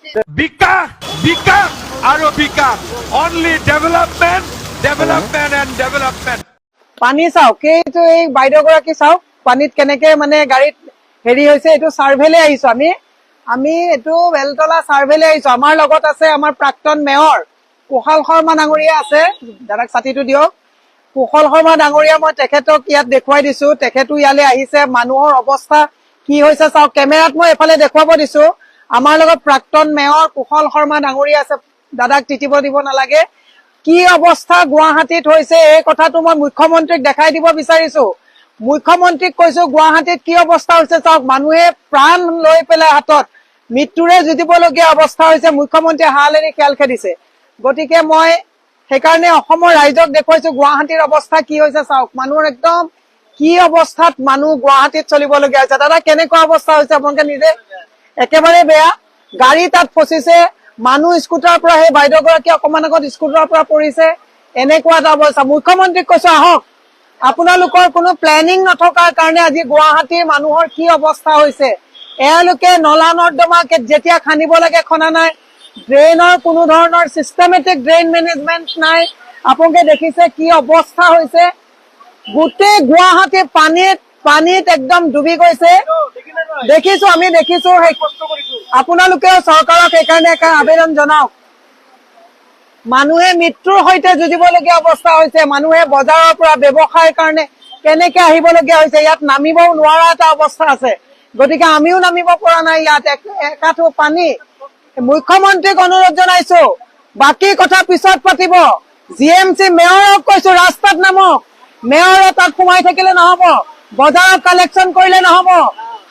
বিকাশ, বিকাশ আৰু বিকাশ। Only development, development and development. পানী চাওক, সেইটো এই বাইদেউগৰাকী চাওক, পানীত কেনেকে মানে গাড়ীত হেৰি হৈছে। এইটো চাৰ্ভেলে আহিছো আমি। আমি এইটো বেলতলা চাৰ্ভেলে আহিছো। আমাৰ লগত আছে আমাৰ প্ৰাক্তন মেয়ৰ কুশল শৰ্মা ডাঙৰীয়া আছে। দাদাক ছাতিটো দিয়ক। কুশল শৰ্মা ডাঙৰীয়া, মই তেখেতক ইয়াত দেখুৱাই দিছো, তেখেতো ইয়ালৈ আহিছে। মানুহৰ অৱস্থা কি হৈছে চাওক, কেমেৰাত মই এইফালে দেখুৱাব দিছো। আমাৰ লগত প্ৰাক্তন মেয়ৰ কুশল শৰ্মা ডাঙৰীয়া আছে। দাদাক তিতিব দিব নালাগে। কি অৱস্থা গুৱাহাটীত হৈছে, এই কথাটো মই মুখ্যমন্ত্ৰীক দেখাই দিব বিচাৰিছো। মুখ্যমন্ত্ৰীক কৈছো, গুৱাহাটীত কি অৱস্থা হৈছে চাওক। মানুহে প্ৰাণ লৈ পেলাই হাতত মৃত্যুৰে যুঁজিবলগীয়া অৱস্থা হৈছে। মুখ্যমন্ত্ৰীয়ে হাল এৰি খেল খেদিছে। গতিকে মই সেইকাৰণে অসমৰ ৰাইজক দেখুৱাইছো গুৱাহাটীৰ অৱস্থা কি হৈছে চাওক। মানুহৰ একদম কি অৱস্থাত মানুহ গুৱাহাটীত চলিবলগীয়া হৈছে। দাদা, কেনেকুৱা অৱস্থা হৈছে আপোনালোকে নিজে? একেবাৰে বেয়া। গাড়ী তাত ফচিছে, মানুহ স্কুটাৰৰ পৰা, সেই বাইদেউগৰাকী অকমান আগত স্কুটাৰৰ পৰা পৰিছে। এনেকুৱা এটা অৱস্থা। মুখ্যমন্ত্ৰীক কৈছো, আহক। আপোনালোকৰ কোনো প্লেনিং নথকাৰ কাৰণে আজি গুৱাহাটীৰ মানুহৰ কি অৱস্থা হৈছে। এওঁলোকে নলা নৰ্দমা যেতিয়া খান্দিব লাগে খনা নাই, ড্ৰেইনৰ কোনো ধৰণৰ চিষ্টেমেটিক ড্ৰেইন মেনেজমেণ্ট নাই। আপোনালোকে দেখিছে কি অৱস্থা হৈছে। গোটেই গুৱাহাটী পানীত পানীত একদম ডুবি গৈছে। দেখিছো, আমি দেখিছো। আপোনালোকেও চৰকাৰক সেইকাৰণে এটা আবেদন জনাওক। মানুহে মৃত্যুৰ সৈতে যুঁজিবলগীয়া অৱস্থা হৈছে। মানুহে বজাৰৰ পৰা ব্যৱসায়ৰ কাৰণে কেনেকে আহিবলগীয়া হৈছে, ইয়াত নামিবও নোৱাৰা এটা অৱস্থা আছে। গতিকে আমিও নামিব পৰা নাই ইয়াত, একাঠু পানী। মুখ্যমন্ত্ৰীক অনুৰোধ জনাইছো, বাকী কথা পিছত পাতিব। জিএমচি মেয়ৰক কৈছো, ৰাস্তাত নামক। মেয়ৰে তাত সোমাই থাকিলে নহব, বজাৰত কালেকশ্যন কৰিলে নহব।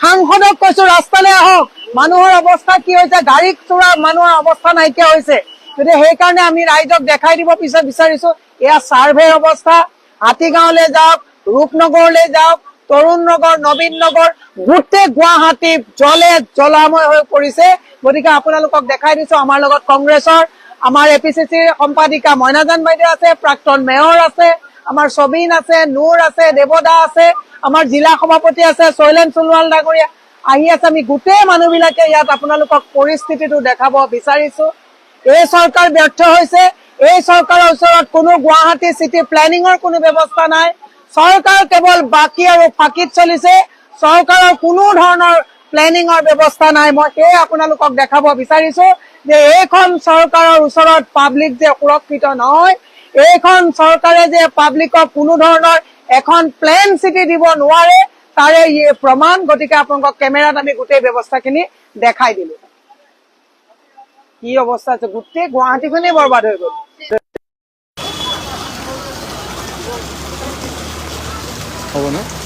সাংসদক কৈছো, ৰাস্তালৈ আহক। মানুহৰ অৱস্থা কি হৈছে, গাড়ী চোৰা মানুহৰ অৱস্থা নাইকিয়া হৈছে। গতিকে সেইকাৰণে আমি ৰাইজক দেখাই দিব পিছত বিচাৰিছো। এয়া চাৰ্ভেৰ অৱস্থা। হাতীগাঁৱলৈ যাওক, ৰূপনগৰলৈ যাওক, তৰুণ নগৰ, নবীন নগৰ, গোটেই গুৱাহাটী জলে জলাময় হৈ পৰিছে। গতিকে আপোনালোকক দেখাই দিছো। আমাৰ লগত কংগ্ৰেছৰ আমাৰ এপিচিচিৰ সম্পাদিকা মইনাজান বাইদেউ আছে, প্ৰাক্তন মেয়ৰ আছে, আমাৰ ছবিন আছে, নূৰ আছে, দেৱদা আছে, আমাৰ জিলা সভাপতি আছে শৈলেন সোণোৱাল ডাঙৰীয়া আহি আছে। আমি গোটেই মানুহবিলাকে ইয়াত আপোনালোকক পৰিস্থিতিটো দেখাব বিচাৰিছো। এই চৰকাৰ ব্যৰ্থ হৈছে। এই চৰকাৰৰ ওচৰত কোনো গুৱাহাটী চিটি প্লেনিঙৰ কোনো ব্যৱস্থা নাই। চৰকাৰ কেৱল বাকী আৰু ফাঁকিত চলিছে। চৰকাৰৰ কোনো ধৰণৰ প্লেনিঙৰ ব্যৱস্থা নাই। মই সেয়ে আপোনালোকক দেখাব বিচাৰিছো যে এইখন চৰকাৰৰ ওচৰত পাব্লিক যে সুৰক্ষিত নহয়, এইখন চৰকাৰে যে পাব্লিকক কোনো ধৰণৰ এখন প্লেন চিটি দিব নোৱাৰে, তাৰে ইয়ে প্ৰমাণ। গতিকে আপোনালোকক কেমেৰাত আমি গোটেই ব্যৱস্থাখিনি দেখাই দিলো। কি অৱস্থা আছে, গোটেই গুৱাহাটীখনেই বৰবাদ হৈ গ'ল। হ'ব ন?